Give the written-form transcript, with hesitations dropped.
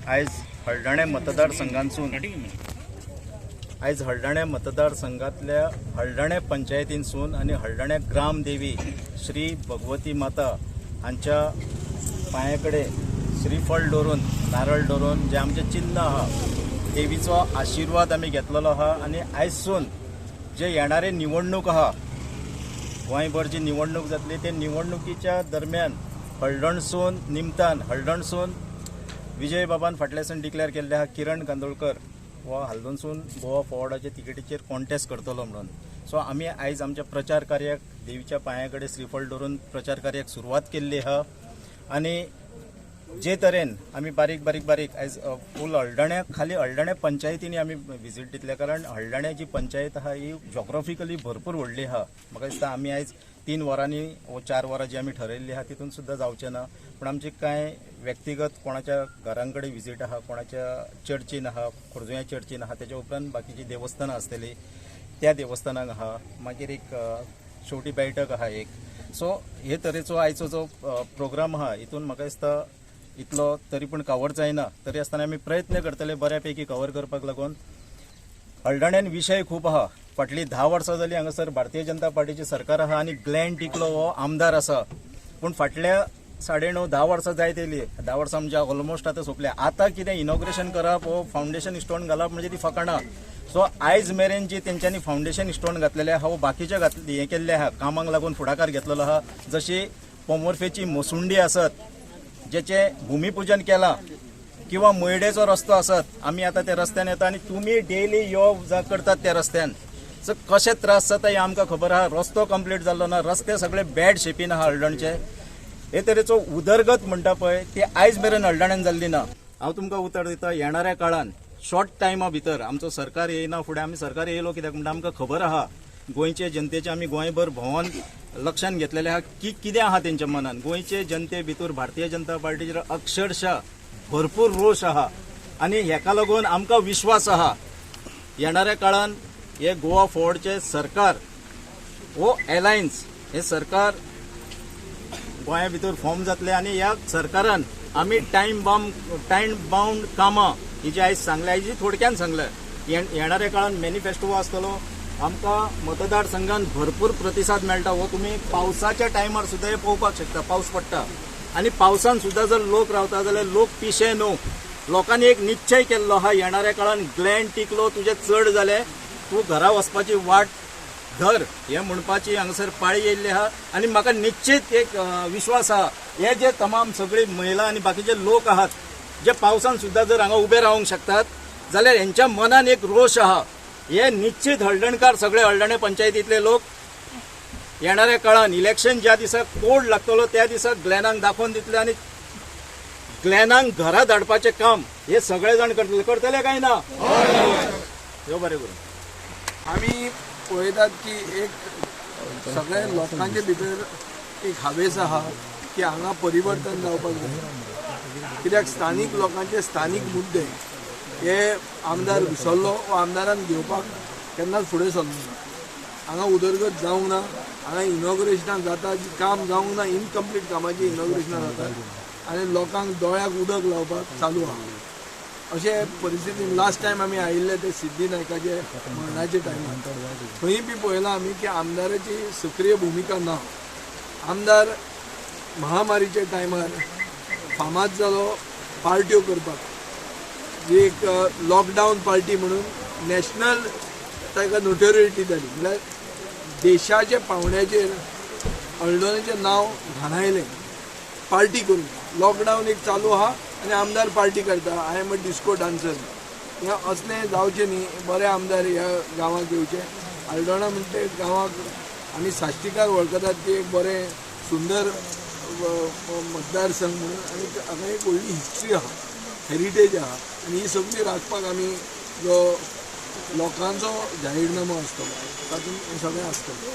आयज हळदोणें मतदारसंघांतसून आयज हळदोणें मतदारसंघांतल्या हळदोणें पंचायतीनसून आनी हळदोणें ग्रामदेवी श्री भगवती माता हांच्या पांया कडेन श्रीफळ दवरून, नारळ दवरून जें आमचें चिन्न आहा, देवीचो आशिर्वाद आमी घेतलेलो आहा. आनी आयजसून जे येणारे निवडणूक आहा, गोंयभर जी निवडणूक जातली ते निवडणुकीच्या दरम्यान हळदणसून निमतान हळदणसून विजय बाबान फाटल्यासून डिक्लेअर केल्ले आहा किरण कांदोळकर हो हळदणसून गोवा फॉरवर्डाच्या तिकेटीचेर कॉन्टेस्ट करतलो म्हणून. सो आमी आयज आमच्या प्रचार कार्याक देवीच्या पांया कडेन श्रीफळ दवरून प्रचार कार्याक सुरवात केल्ली आहा. आनी जे तरेन आमी बारीक बारीक बारीक आयज फूल हळदण्या खाली हळदण्या पंचायतींनी आमी विजीट दितले, कारण हळदण्या जी पंचायत आहा ही जॉग्राफिकली भरपूर व्हडली आहा. म्हाका दिसता आमी आयज 3 वरांनी वो 4 वरां जी आमी ठरयल्ली आहा तितून सुद्दां जावचें ना, पूण आमची कांय व्यक्तिगत कोणाच्या घरां कडेन विजीट आहा, कोणाच्या चर्चीन आहा, खोर्जुंव्या चर्चीन आहा, तेच्या उपरांत बाकीची देवस्थानां आसतलीं त्या देवस्थानांक आहा, मागीर एक शेवटी बैठक आहा एक. सो हे तरेचो आयचो जो प्रोग्राम आहा हितून म्हाका दिसता इतलो तरी पूण कवर जायना, तरी आसतना आमी प्रयत्न करतले बऱ्यापैकी कवर करपाक लागून. हळदण्यान विशय खूब आहा. फाटलीं 10 वर्सां जालीं हांगासर भारतीय जनता पार्टीची सरकार आहा आनी ग्लॅन टिकलो हो आमदार आसा, पूण फाटल्या 9.5-10 वर्सां जायत येयली, 10 वर्सां म्हणजे ऑलमोस्ट आतां सोंपल्या. आतां कितें इनॉग्रेशन करप हो फावंडेशन स्टोन घालप म्हणजे ती फकाणां. सो आयज मेरेन जी तेंच्यांनी फावंडेशन स्टोन घातलेले आहा वो बाकीचे घातले हें केल्ले आहा कामांक लागून फुडाकार घेतलेलो आहा. जशी पोमोर्फेची मोसुंडी आसत जेचे भुमिपूजन केलां किंवा मयडेचो रस्तो आसत, आमी आतां त्या रस्त्यान येता आनी तुमी डेली यो जा करतात त्या रस्त्यान, सो कशे त्रास जाता हें आमकां खबर आहा. रस्तो कंप्लीट जाल्लो ना, रस्ते सगळे बॅड शेपीन आहा हळदणचे. हे तरेचो उदरगत म्हणटा पळय ती आयज मेरेन हळदण्यान जाल्ली ना. हांव तुमकां उतर दिता येणाऱ्या काळान शॉर्ट टायमा भितर आमचो सरकार येयना फुडें आमी सरकार येयलो कित्याक म्हणटा आमकां खबर आहा गोंयचे जनतेचे आमी गोंयभर भोंवन लक्षान घेतलेले आहा की कितें आहा तेंच्या मनान. गोंयचे जनते भितर भारतीय जनता पार्टीचेर अक्षरशः भरपूर रोश आहा आनी हेका लागून आमकां विश्वास आहा येणाऱ्या काळान हे गोवा फॉरवर्डचे सरकार हो एलायन्स हे सरकार गोंया भितर फॉर्म जातले आनी ह्या सरकारान आमी टायम बाउंड कामां ही जी आयज सांगल्या, आयज थोडक्यान सांगलें, येणाऱ्या काळान मॅनिफेस्टो आसतलो. आमकां मतदारसंघान भरपूर प्रतिसाद मेळटा हो तुमी पावसाच्या टायमार सुद्दां हे पळोवपाक शकता. पावस पडटा आनी पावसान सुद्दां जर लोक रावता जाल्यार लोक पिशे न्हू. लोकांनी एक निश्चय केल्लो आहा येणाऱ्या काळान ग्लॅन टिकलो तुजें चड जालें तूं घरा वचपाची वाट धर हें म्हणपाची हांगासर पाळी येयल्ली आहा. आनी म्हाका निश्चीत एक विश्वास आहा हे जे तमाम सगळी महिला आनी बाकीचे लोक आहात जे पावसान सुद्दां जर हांगा उबे रावंक शकतात जाल्यार हेंच्या मनान एक रोश आहा. हे निश्चित हळदणकार सगळे हळदणे पंचायतींतले लोक येणाऱ्या काळान इलेक्शन ज्या दिसा कोड लागतलो त्या दिसा ग्लॅनाक दाखोवन दितले आनी ग्लॅनाक घरा धाडपाचें काम हे सगळे जाण करतले. करतले काय ना? ह्यो बरें करून आमी पळयतात की एक सगळे लोकांचे भितर एक हावेस आहा की हांगा परिवर्तन जावपाक जाय, कित्याक स्थानीक लोकांचे स्थानीक मुद्दे हे आमदार विसरलो वा आमदारान घेवपाक केन्नाच फुडें सरलो ना. हांगा उदरगत जावंक ना, हांगा इनॉग्रेशनां जाता जी काम जावंक ना, इनकम्प्लीट कामाची इनॉग्रेशनां जातात आनी लोकांक दोळ्याक उदक लावपाक चालू आहा. अशे परिस्थितीन लास्ट टायम आमी आयिल्ले ते सिद्धी नायकाचे मरणाचे टायमार थंय बी पळयलां आमी की आमदाराची सक्रीय भुमिका ना. आमदार महामारीच्या टायमार फामाद जालो पार्ट्यो करपाक, जी एक लॉकडावन पार्टी म्हणून नॅशनल ताका नोटोरिटी जाली, म्हळ्यार देशाच्या पावंड्याचेर हळदोण्याचें नांव घाणायलें पार्टी करून. लॉकडावन एक चालू आहा आनी आमदार पार्टी करता, I am a disco dancer. हें असलें जावचें न्ही. बरे आमदार ह्या गांवाक येवचे. हळदोणा म्हणटे गांवाक आमी साश्टीकार वळखतात की एक बरें सुंदर मतदारसंघ म्हणून, आनी हांगा एक व्हडली हिस्ट्री आहा, हेरिटेज आहा आनी ही सगळी राखपाक आमी जो लोकांचो जाहीरनामो आसतलो तातूंत हें सगळें आसतलें.